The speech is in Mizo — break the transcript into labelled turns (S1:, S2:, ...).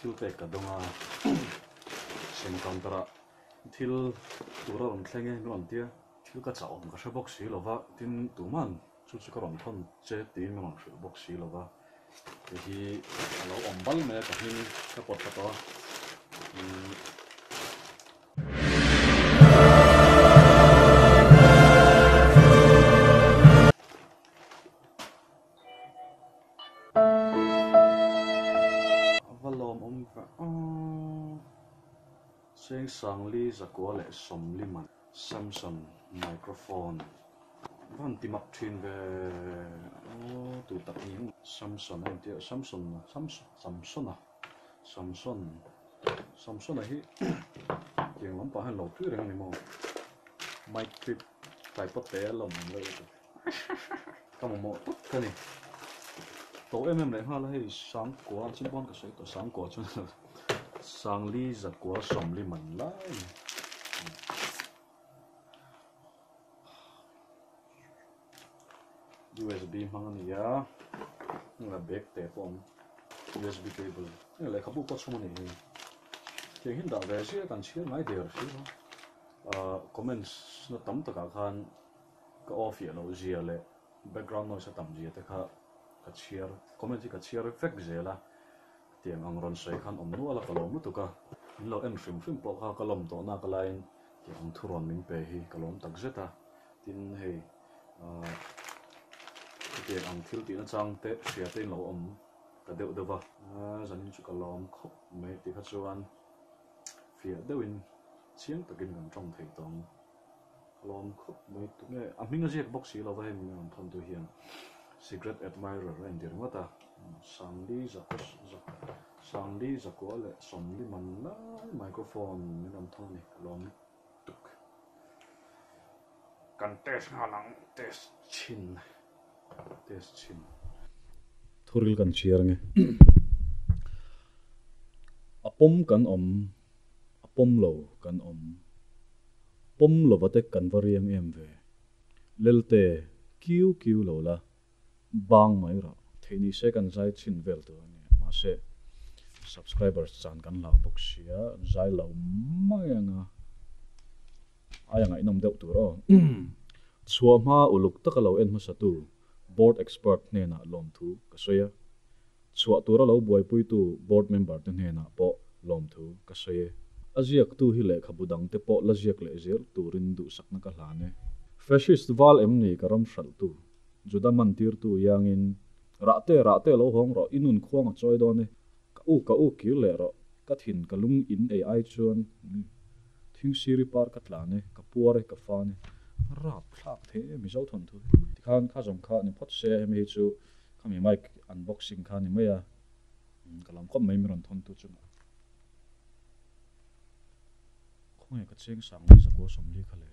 S1: Thil pek ka dawng a, sem counter ah thil tur a rawn thleng e min rawn tia, thil ka chah awm ka hre bawk si lo va, tin tuman chu chu ka rawn thawn che tiin min rawn hrilh bawk si lo va, hei hi a lo awm bal mai a ka hming ka pawt thla tawh a. A va lawmawm ve aw. Cheng Sangli Zakua leh Sawmli man Samson microphone va han ti mak thin ve aw tu tak ni ang Samson a intia Samson Samson Samsona Samson Samsona hi tiang lampang hian lo tui reng a ni maw mic clip tripod te a lawm ang reuh lutuk. Ka mamawh tak ka ni. To em em leh nghal a hei Sangkua chin pawn ka sawi tawh Sangkua chuan Sangli Zakua Sawmli man lai a ni. USB hmang a ni a, heng bag te pawh a awm USB cable heng lehkhabu pawh chhung a ni hei. Tiang hian dah ve zia kan chhiar ngai der si lo. Ahh comments na tam takah khan Ka aw fiah loh zia leh background noise a tam zia te kha ka chhiar, comment hi ka chhiar vek zel a, tiang ang rawn sawi khan awm nual a ka lawm lutuk a, min lo en hrim hrim pawh kha ka lawm tawh nak laiin tiang ang thu rawn min pe hi ka lawm tak zet a, tin hei ahh hetiang ang thil tih nachang te hria te in lo awm ta deuh deuh va, zanin chu ka lawm khawp mai tih kha chuan fiah deuhin chiang takin kan tawng thei tawh ang. Ka lawm khawp mai tuk nge a hming a ziak bawk si lova hei min rawn thawn tu hian Secret Admirer a intir ngawt a Sangli Zakua Sangli Zakua leh Sawmli man lai microphone min rawn thawn a ni ka lawm tuk kan test nghal ang test chhin test chhin Thuril kan chhiar ange a pawm kan awm A pawm lo kan awm. Pawm lova te kan va riang em ve. Lelte, kiu kiu lo la, bang mai rawh. Theih ni se kan zai chhin vel tur a ni. Mahse, subscribers chan kan hlau bawk sia, zai lo mai anga aia ngaihnawm deuh tur aw. Chhuah hma uluk taka lo en hmasatu board expert hnenah lawmthu ka sawi a. Chhuah tura lo buaipuitu board member te hnenah pawh lawmthu ka sawi e. A ziaktu hi lehkhabu dang te pawh la ziak leh zel turin duhsakna ka hlan e. Fascist val em ni ka ram hralhtu, Juda mantirtu iangin, Rahte, rahte lo hawng rawh, i nun khuang a chawi dawn e. Ka u, ka u kir leh rawh, ka thin ka lung in ei ai chuan Thingsiri par ka tlan e, ka puar e, ka fan e. Rap thlak thei e Mizo thawnthu hi. Tikhan kha zawng kha ni phawt se hemi hi chu Khami mic unboxing kha ni mai a, ka lam khawp mai mi rawn thawn tu chungah. Khawnge ka cheng sang mai zakua 40 kha le.